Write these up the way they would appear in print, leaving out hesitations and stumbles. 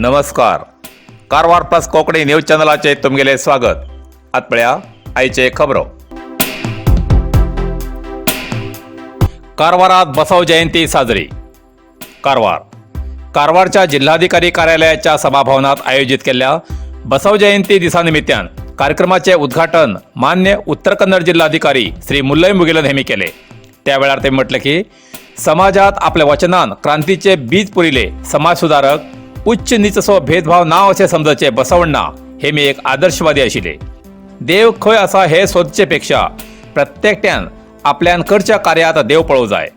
नमस्कार, Karwar plus Konkani news चॅनलाचे तुमगेले स्वागत. आत पळया आयचे खबरो. कारवारात बसव जयंती साजरी. कारवार. कारवारच्या जिल्हाधिकारी कार्यालयाच्या सभाभवनात आयोजित केल्ल्या बसव जयंती दिसानिमित्तान कार्यक्रमाचे उद्घाटन मान्य उत्तर कन्नड जिल्हाधिकारी श्री मुल्लय मुगिलन हेमी केले. त्या वेळार ते म्हटले की समाजात आपल्या वचनान क्रांतीचे बीज पुरिले समाज सुधारक, उच्च नीचसो भेदभाव ना अशें समजचे बसवण्णा हे मी एक आदर्शवादी आशिल्ले. देव खंय आसा हे सोदचे पेक्षा प्रत्येकट्यान आपल्यान करच्या कार्यात देव पळोवं जाय.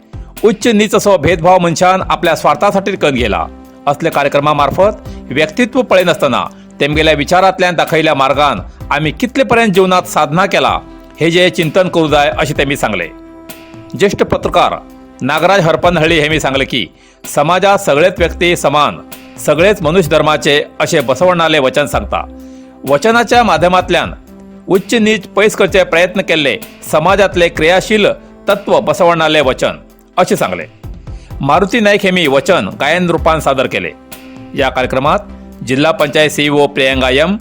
उच्च नीच असो भेदभाव मनशान आपल्या स्वार्थासाठी करून गेला. असल्या कार्यक्रमा मार्फत व्यक्तित्व पळयनासतना तेमगेल्या विचारांतल्यान दाखयल्या मार्गान आमी कितले पर्यंत जीवनात साधना केला हे जे चिंतन करूं जाय अशें तेमी सांगले. ज्येष्ठ पत्रकार नागराज हरपनहळ्ळी हेमी सांगले की समाजात सगळेच व्यक्ती समान, सगळेच मनुष्य धर्माचे असे बसवण्णाले वचन सांगता. वचनाच्या माध्यमांतल्यान उच्च नीच पयस करचे प्रयत्न केल्ले समाजातले क्रियाशील तत्व बसवण्णाले वचन असे सांगले. मारुती नाईक हेमी वचन गायन रूपान सादर केले. या कार्यक्रमात जिल्हा panchayat CEO Priyanka M,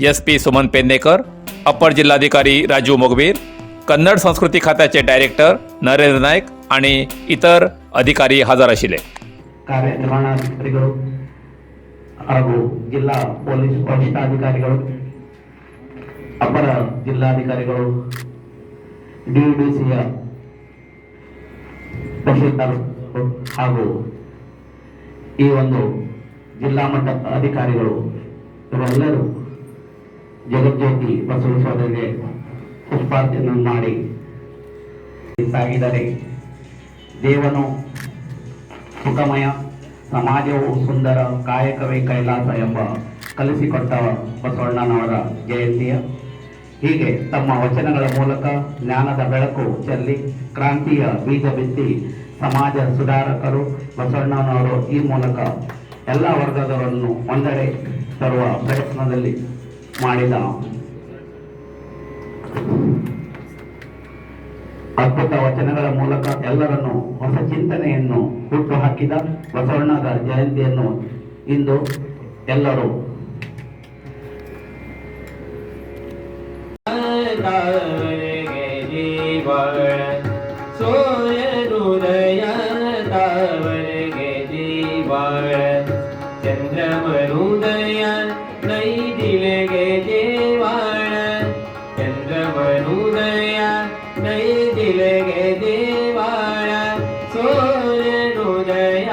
S P Suman Pednekar, अपर जिल्हाधिकारी राजू मोगबीर, कन्नड संस्कृती खात्याचे डायरेक्टर नरेंद्र नाईक आणि इतर अधिकारी हजर आशिल्ले. ಕಾರ್ಯನಿರ್ವಹಣಾಧಿಕಾರಿಗಳು ಹಾಗೂ ಜಿಲ್ಲಾ ಪೊಲೀಸ್ ವರಿಷ್ಠಾಧಿಕಾರಿಗಳು, ಅಪರ ಜಿಲ್ಲಾಧಿಕಾರಿಗಳು, ಡಿಡಿಸಿಯ ತಹಶೀಲ್ದಾರ್ ಹಾಗೂ ಈ ಒಂದು ಜಿಲ್ಲಾ ಮಟ್ಟದ ಅಧಿಕಾರಿಗಳು, ಇವರೆಲ್ಲರೂ ಜಗಜ್ಯೋತಿ ಬಸವೇಶ್ವರರಿಗೆ ಪುಷ್ಪಾರ್ಚನೆ ಮಾಡಿ ಸಾಗಿದರೆ ದೇವನು ಸುಖಮಯ, ಸಮಾಜವು ಸುಂದರ, ಕಾಯಕವೇ ಕೈಲಾಸ ಎಂಬ ಕಲಿಸಿಕೊಟ್ಟ ಬಸವಣ್ಣನವರ ಜಯಂತಿಯ ಹೀಗೆ ತಮ್ಮ ವಚನಗಳ ಮೂಲಕ ಜ್ಞಾನದ ಬೆಳಕು ಚೆಲ್ಲಿ ಕ್ರಾಂತಿಯ ಬೀಜ ಬಿತ್ತಿ ಸಮಾಜ ಸುಧಾರಕರು ಬಸವಣ್ಣನವರು. ಈ ಮೂಲಕ ಎಲ್ಲ ವರ್ಗದವರನ್ನು ಒಂದೆಡೆ ತರುವ ಪ್ರಯತ್ನದಲ್ಲಿ ಮಾಡಿದ ಅದ್ಭುತ ವಚನಗಳ ಮೂಲಕ ಎಲ್ಲರನ್ನು ಹೊಸ ಚಿಂತನೆಯನ್ನು ಹುಟ್ಟು ಹಾಕಿದ ಬಸವಣ್ಣರ ಜಯಂತಿಯನ್ನು ಇಂದು ಎಲ್ಲರೂ ತಾವರೆಗೆ ಜೀವಾಳ, ಸೂರ್ಯನುದಯ ತಾವರೆಗೆ ಜೀವಾಳ, ಚಂದ್ರಮನುದಯ ನೈದಿಲೆಗೆ ಜೀವಾಳ, ಚಂದ್ರಮನುದಯ ನೈದಿಲೆಗೆ ದೇವಾಳ, ಸೂರ್ಯನುದಯ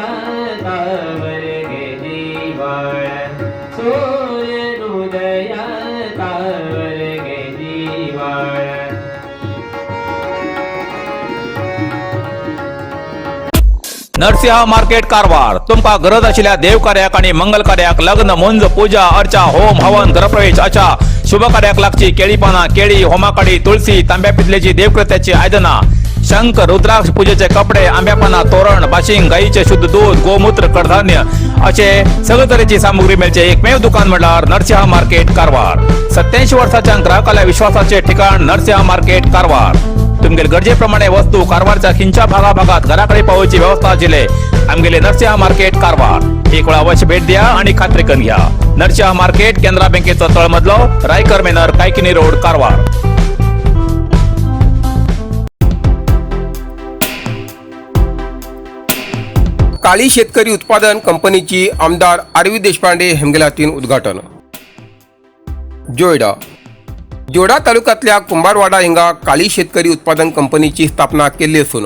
ತಾವರೆಗೆ ಜೀವಾಳ, ಸೂರ್ಯನುದಯ ತಾವರೆಗೆ ಜೀವಾಳ. नरसिंह मार्केट कारवार. तुमकां गरज आशिल्ल्या देव कार्याक आनी मंगल कार्याक, लग्न, मुंज, पूजा अर्चा, होम हवन, गृहप्रवेश अशा शुभ कार्याक लागची केळी पानां, केळी, होमाकाडी, तुळसी, तांब्या पितलेची देवकृत्याची आयदनां, शंख, रुद्राक्ष, पूजेचे कपडे, आंब्या पानां, तोरण, बाशिंग, गायीचे शुद्ध दूध, गोमूत्र, कडधान्य असे सगळे तरेची सामुग्री मेळचे एकमेव दुकान म्हणल्यार नरसिंह मार्केट कारवार. 87 वर्साच्या ग्राहकाल्या विश्वासाचे ठिकाण नरसिंह मार्केट कारवार. तुमगेले गरजेप्रमाणे वस्तू कारवारच्या खिंच्या भागाभागात घराकडे पावोवची व्यवस्था आशिल्ले आमगेले नरसिंह मार्केट कारवार. एक वेळा अवश्य भेट द्या आणि खात्री करून घ्या. नरसिंह मार्केट, केनरा बँकेचो तळमजलो, रायकर मेनर, कायकिनी रोड, कारवार. काळी शेतकरी उत्पादन कंपनीची आमदार आर व्ही देशपांडे हेमगेलातीन उद्घाटन. जोयडा. जोडा तालुक्यातल्या कुंभारवाडा हिंगा काळी शेतकरी उत्पादन कंपनीची स्थापना केल्ली असून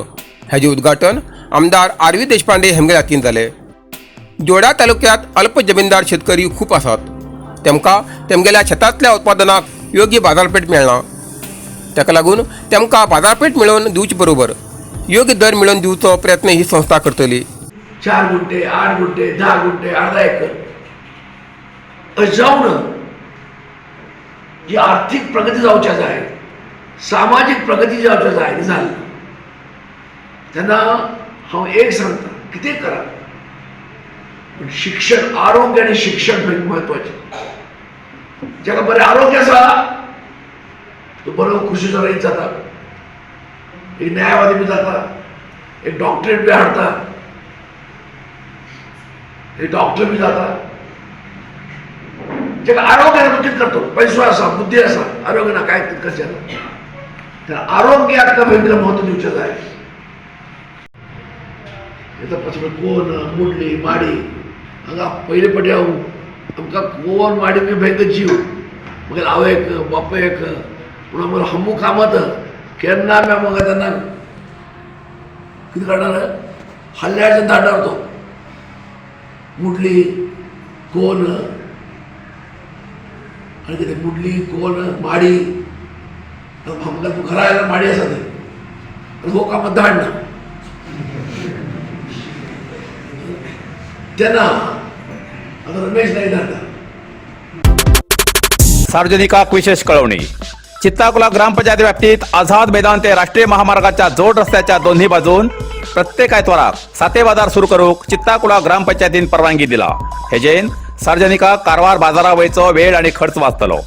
हाजे उद्घाटन आमदार आर व्ही देशपांडे हेमगेलातीन जाले. जोडा तालुक्यात अल्प जमीनदार शेतकरी खूप आसात. तेमकां तेमगेल्या शेतांतल्या उत्पादनाक योग्य बाजारपेठ मेळना. ताका लागून तेमकां बाजारपेठ मेळोवन दिवचे बरोबर योग्य दर मेळोवन दिवचो प्रयत्न ही संस्था करतली. 4 गुंठे, 8 गुंठे, 10 गुंठे, अर्धा एकर अशें जावन जी आर्थिक प्रगती जावच्या जाय, सामाजीक प्रगती जावच्या जाय, ती जाली. तेन्ना हांव एक सांगता, कितें करा पूण शिक्षण, आरोग्य आनी शिक्षण खूब म्हत्वाचें. जाका बरें आरोग्य आसा तो बरो खुशी रयत जाता, एक न्यायवादी बी जाता, एक डॉक्टरेट बी हाडता, एक डॉक्टर बी जाता. जेका आरोग्य ना तो कितें करतलो? पयसो आसा, बुद्धी आसा, आरोग्य ना, काय करचें ना. तर आरोग्याक भयंकर महत्व दिवचें जाय. हेचा पसून कोण मुडली माडी हांगा पयले पटी हांव आमकां कोण माडी म्हणजे भयंकर जीव. मागीर आवयक बापायक पूण आमकां हमू कामत केन्ना आमी आमकां तेन्ना कितें करणार हल्ल्यार धाडणार तो मुडली कोण आनी कितें मुडली कोण माडी आमकां तूं घरा आयल्यार माडी आसा थंय आनी हो कामत धाडना तेन्ना आतां रमेश नायक धाडटा. सार्वजनिकाक विशेष कळवणी. चित्ताकुला ग्रामपंचायत व्याप्तीत आझाद मैदान ते राष्ट्रीय महामार्गाच्या जोड रस्त्याच्या दोन्ही बाजून प्रत्येक आयतवाराक साते बाजार सुरू करूक चित्ताकुला ग्रामपंचायतीन परवानगी दिला. हेजेन सार्वजनिकाक कारवार बाजारा वयचो वेळ आणि खर्च वाचतलो.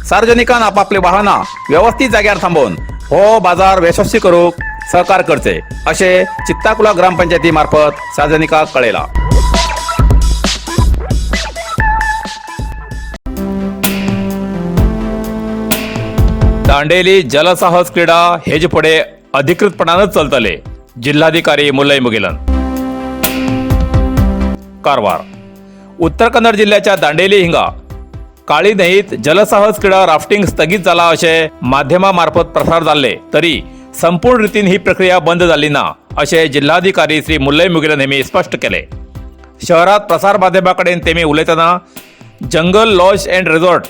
सार्वजनिकान आपापली वाहनां व्यवस्थित जाग्यार थांबोवन हो बाजार यशस्वी करूक सहकार करचे अशें चित्ताकुला ग्रामपंचायती मार्फत सार्वजनिकाक कळयला. दांडेली जलसाहस क्रीडा हेजे फुडें अधिकृतपणानच चलतले. जिल्हाधिकारी मुलय मुगिलन. कारवार. उत्तर कन्नड जिल्ह्याच्या दांडेली हिंगा काळी न्हंयेत जलसाहस क्रीडा राफ्टिंग स्थगीत जाला अशें माध्यमा मार्फत प्रसार जाल्ले तरी संपूर्ण रितीन ही प्रक्रिया बंद जाली ना अशें जिल्हाधिकारी श्री मुल्लय मुगिलन हेमी स्पश्ट केले. शहरात प्रसार माध्यमा कडेन तेमी उलयतना jungle lodge and resort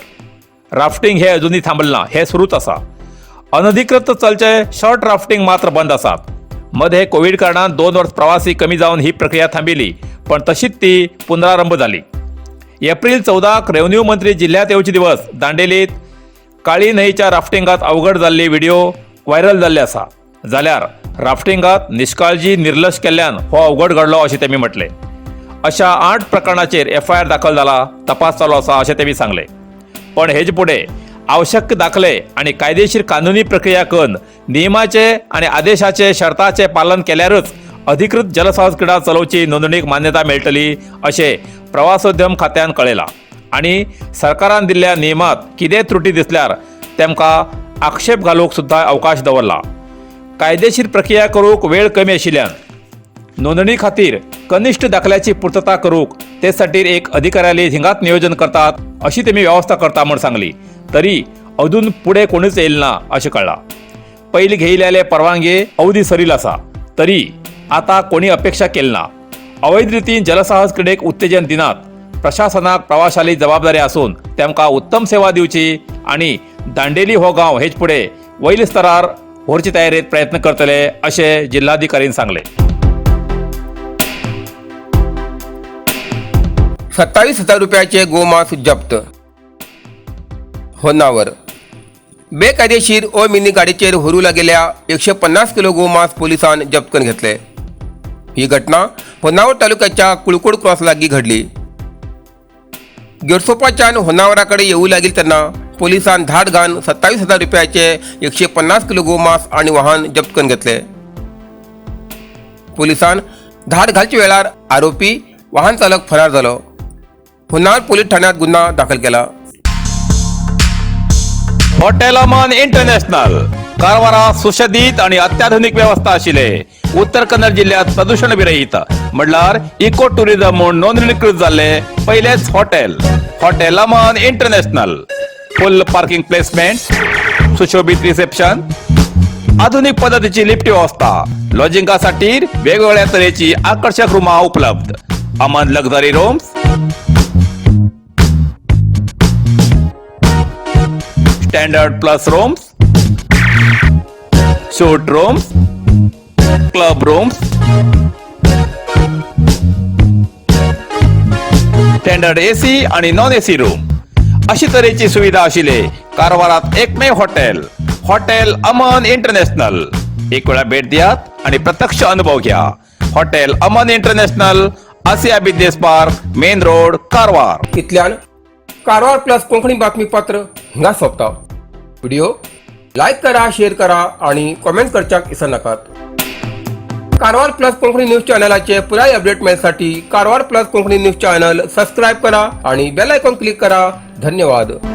rafting हे अजुनूय थांबलें ना, हे सुरूच आसा. अनधिकृत चलचे शॉर्ट राफ्टिंग मात्र बंद आसात. मध्ये कोविड कारणान 2 वर्स प्रवासी कमी जावन ही प्रक्रिया थांबिल्ली, पण तशीच ती पुनरारंभ जाली. एप्रिल 14 रेव्हन्यू मंत्री जिल्ह्यात येवचे दिवस दांडेलीत काळी न्हंयच्या राफ्टिंगात अवघड जाल्ली व्हिडिओ व्हायरल जाल्ले आसा. जाल्यार राफ्टिंगात निष्काळजी निर्लक्ष केल्ल्यान हो अवघड घडलो अशें तेमी म्हटलें. अशा 8 प्रकरणाचेर एफआयआर दाखल जाला, तपास चालू आसा अशें तेमी सांगलें. पण हेजे फुडें आवश्यक दाखले आनी कायदेशीर कानुनी प्रक्रिया करून नियमाचे आनी आदेशाचे शर्ताचे पालन केल्यारच अधिकृत जलसाहस क्रीडा चलोवची नोंदणीक मान्यता मेळटली अशें प्रवासोद्यम खात्यान कळयलां. आनी सरकारान दिल्ल्या नियमात कितें त्रुटी दिसल्यार तेमकां आक्षेप घालूंक सुद्दां अवकाश दवरला. कायदेशीर प्रक्रिया करूंक वेळ कमी आशिल्ल्यान नोंदणी खातीर कनिश्ठ दाखल्याची पूर्तता करूंक ते खातीर एक अधिकाऱ्याली हिंगात नियोजन करतात अशी तेमी व्यवस्था करता म्हूण सांगली. तरी अजून पुढे कोणूच येयल ना अशें कळ्ळां. पयलीं घेयलेले परवानगी अवधी सरील आसा तरी आतां कोणी अपेक्षा केली ना. अवैध रितीन जलसाहस क्रिडेक उत्तेजन दिनात. प्रशासनाक प्रवाशाली जबाबदारी आसून तेमकां उत्तम सेवा दिवची आनी दांडेली हो गांव हेच फुडें वयल्या स्तरार व्हरचे तयारेत प्रयत्न करतले अशें जिल्हाधिकारीन सांगलें. 27,000 रुपयाचे गोमांस जप्त. होन्नावर. बेकायदेशीर ओ मिनी गाडीचेर व्हरूं लागेल्या 150 किलो गोमांस पोलिसान जप्त करून घेतले. ही घटना होन्नावर तालुक्याच्या कुळकोड क्रॉस लागीं घडली. गेरसोपाच्यान होन्नावरा कडेन येवूं लागिल्ले तेन्ना पोलिसान धाड घालून 27,000 रुपयाचे 150 किलो गोमांस आनी वाहन जप्त करून घेतले. पोलिसान धाड घालच्या वेळार आरोपी वाहन चालक फरार जालो. होन्नावर पोलीस ठाण्यात गुन्हा दाखल केला. हॉटेल अमन इंटरनॅशनल कारवारा सुशदित आणि अत्याधुनिक व्यवस्था आशिल्ले उत्तर कन्नड जिल्ह्यात प्रदूषण विरहित म्हणल्यार इको टुरिझम म्हूण नोंदणीकृत जाल्ले पयलेच hotel hotel Aman international. Full parking placement, सुशोभित रिसेप्शन, आधुनिक पद्धतीची लिफ्ट व्यवस्था, लॉजिंगासाठी वेगवेगळ्या तरेची आकर्षक रूमा उपलब्ध. Aman luxury rooms, standard plus rooms, suite rooms, club rooms, standard AC आणि नॉन एसी रूम अशी तरेची सुविधा आशिल्ले कारवारात एकमेव हॉटेल हॉटेल अमन इंटरनॅशनल. एक वेळा भेट दियात आणि प्रत्यक्ष अनुभव घ्या. Hotel Aman international, Asia business park, main road, Karwar. इतल्यान कारवार प्लस कोंकणी बातमीपत्र हिंगा सोंपता. व्हिडिओ लायक करा, शेअर करा आणि कॉमेंट करच्याक विसरनाकात. कारवार प्लस कोंकणी न्यूज चॅनलाचे पुराय update मेळसाठी Karwar plus Konkani news channel subscribe करा आणि बेल आयकॉन क्लिक करा. धन्यवाद.